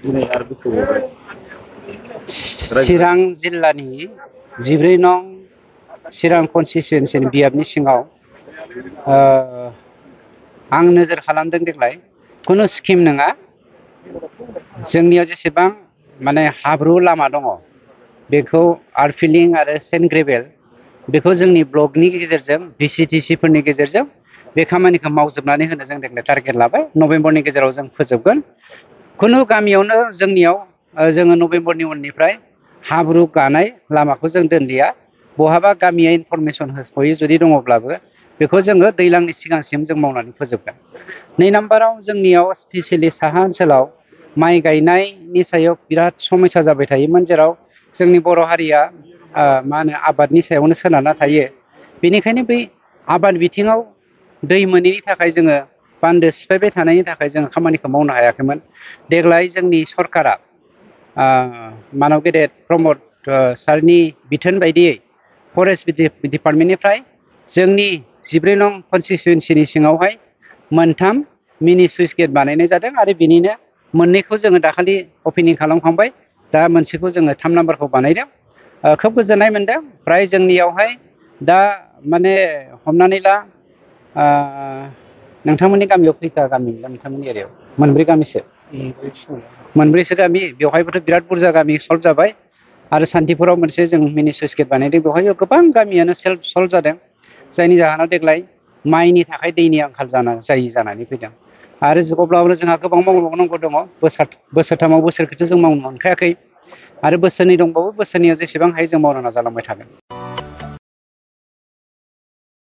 दिनै आरो बेखेवबावबाय चिरां जिल्लानि 14 नं चिरां कनस्टिटुयेन्सिनि बियाबनि सिङाव आं नोजोर खालामदों देग्लाय खुनु स्किम नङा। जोंनियाव जेसेबां माने हाब्रु लामा दङ बेखौ आर्टफिलिं आरो सेन्ट ग्रेभेल बेखौ जोंनि ब्लकनि गेजेरजों VCTC फोरनि गेजेरजों बे खामानिखौ मावजोबनानै होनो जों देग्लाय टारगेट लाबाय। नभेम्बरनि गेजेराव जों फोजोबगोन। खुनु गामियावनो जोंनियाव जोङो नभेम्बरनि उननिफ्राय हाब्रु गानाय लामाखौ जों दोनलिया। बहाबा गामिया इनफरमेसन होस'यो जुदि दङब्लाबो बेखौ जोङो दैज्लांनि सिगांसिम जों मावनानै फोजोबगोन। 2 नाम्बाराव जोंनियाव स्पेसियेलि साहा ओनसोलाव माइ गायनायनि सायाव बिराद समस्या जाबाय थायोमोन, जेराव जोंनि बर' हारिया आबादनि सायावनो सोनारना थायो। बेनिखायनो बै आबाद बिथिङाव दै मोनैनि थाखाय जोङो बान्दो सिफायबाय थानायनि थाखाय जोङो खामानिखौ मावनो हायाखैमोन। देग्लाय जोंनि सरकारा मानब गेदेर प्रमद सारनि बिथोन बायदियै फरेस्ट डिपार्टमेन्टनिफ्राय जोंनि 14 नं कनस्टिटुयेन्सिनि सिङावहाय 3 मिनि सुइस गेट बानायनाय जादों आरो बिनिनो 2खौ जोङो दाखालि अपेनिं खालामखांबाय। दा मोनसेखौ जोङो 3 नाम्बारखौ बानायदों। खोब गोजोननाय मोनदों। फ्राय जोंनियावहाय दा माने हमनानै ला नोंथांमोननि गामियाव खैथा गामि नोंथांमोननि एरियायाव? 4 गामिसो। 4सो गामि। बेवहायबोथ' बिराद बुरजा गामि सल्भ जाबाय। आरो सान्तिपुराव मोनसे जों मिनि सुइस गेट बानायदों। बेवहाय गोबां गामियानो सेल्फ सल्भ जादों, जायनि जाहोनाव देग्लाय माइनि थाखाय दैनि आंखाल जानानै फैदों। आरो अब्लाबो जोंहा गोबां मावबावनांगौ दङ। बोसोरथामाव बोसोरखौथ' जों मावनो मोनखायाखै। आरो बोसोरनै दंबावो। बोसोरनैयाव जेसेबां हायो जों मावनो नाजालांबाय थागोन।